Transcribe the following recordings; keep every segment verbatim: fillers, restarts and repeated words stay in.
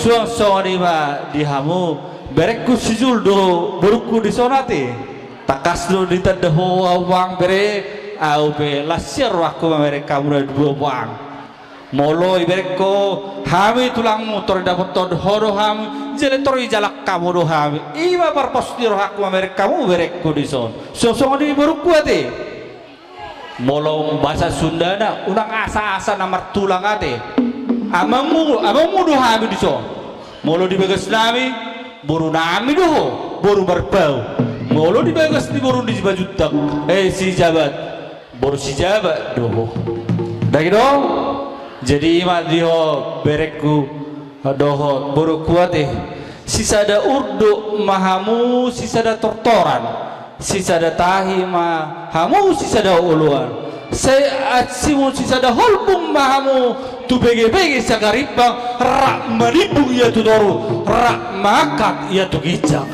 Suang songon i ma di hamu, berengku si Jul do borungku dison ate. Tangkas do ditanda ho ahu, amang, bere, ahu pe las sian rohangku mamereng hamu na dua, amang. Molo ibereng ho hami tulangmu, tor idapothon ho do hami, jala tor ijalang hamu do hami. I ma parpos ni rohangku mamereng hamu berengku dison. Suang songon i borungku ate. Molo bahasa Sundana, unang asa-asa na martulang ate. Amangmu, amangmu do hami dison. Molo di bagas nami, boru nami do ho, boru Marbau. Molo di bagas ni boru ni Simanjuntak, eh, Sijabat, boru Sijabat do ho. Dang i do? Jadi i ma di ho berengku dohot borungku ate. Sisada urdot ma hamu, sisada tortoran, sisada tahi ma hamu, sisada oloan. Sai ansimun sisada holbung ma hamu, tu bege-bege Sagarimbang, rap manimbung ia tu toru, rap mangangkat ia tu ginjang.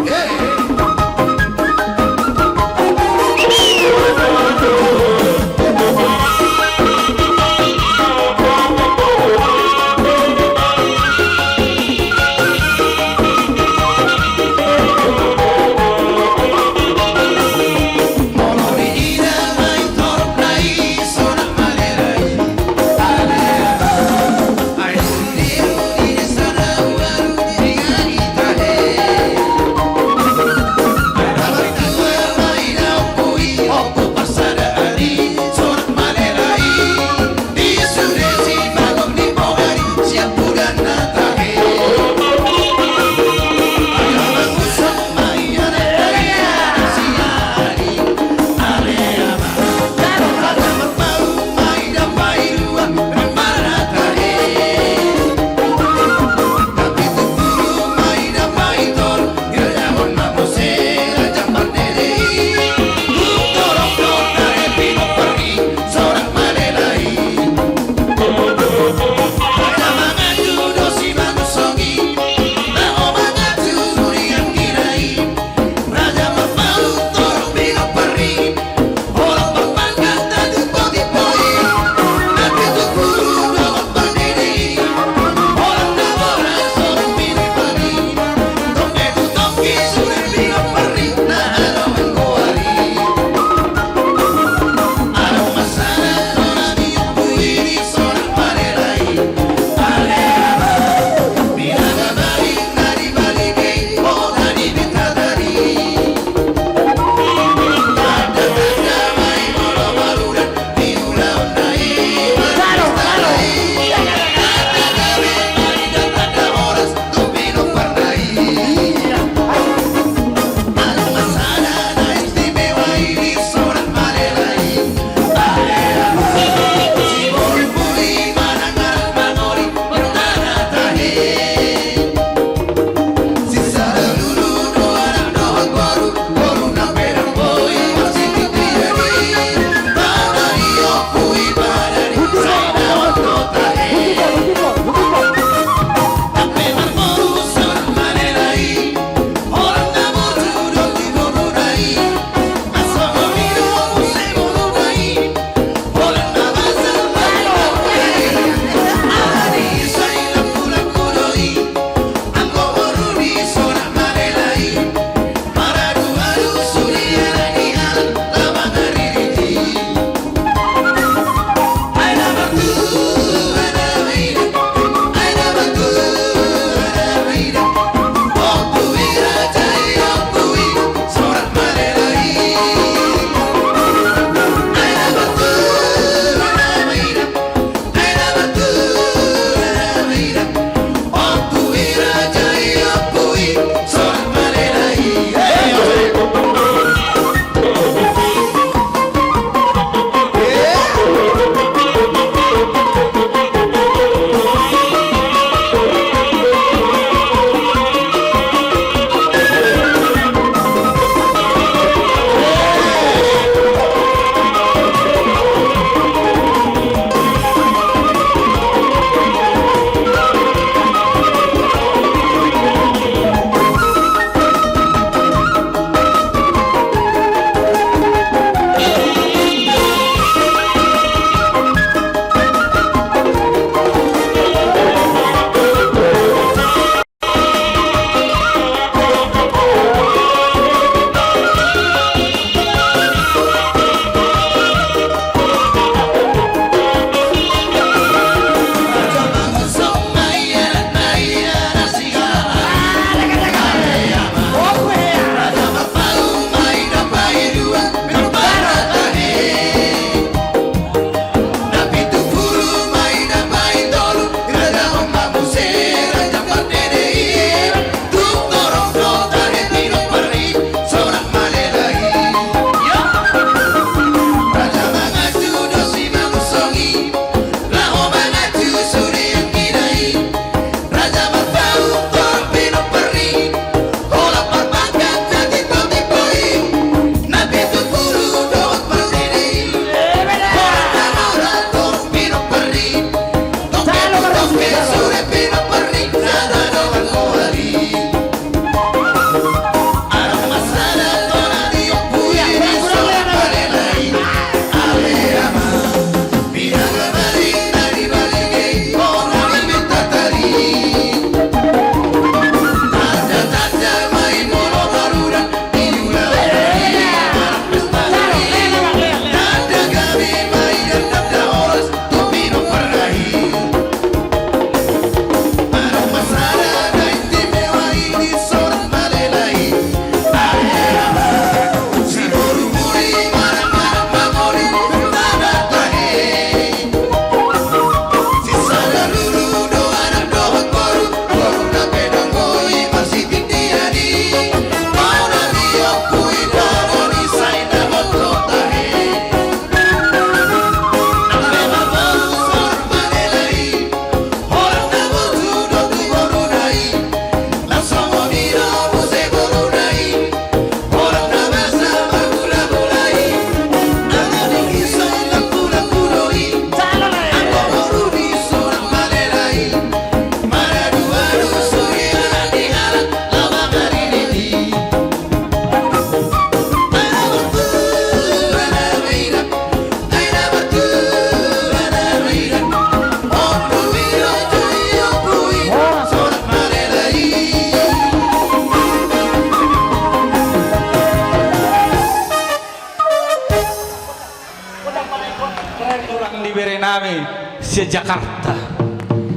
Sian Jakarta.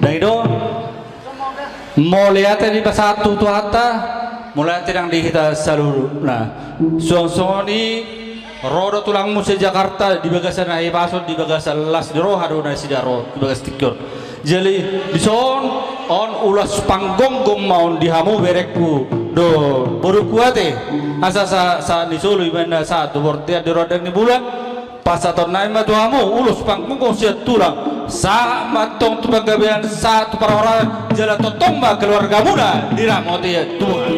Dang i do. Mauliate ma di pasahat tu Tuhanta. Mauliate nang di hita saluhutna. Suang songon i, ro do tulangmu sian Jakarta di bagasan hahipason, di bagasan las ni roha do nasida ro di bagas tingki on. Jadi dison, on ulos panggomgom ma on di hamu berengku dohot borungku ate. Asa sa, sahat ni solu, ibana sahat tu bortean di rondang ni bulan. Pasahatonnami ma tu hamu ulos panggomgom sian tulang, sahat ma antong tu panggabean, sahat tu parhorasan, jala tongtong ma keluargamuna diramoti Tuhan.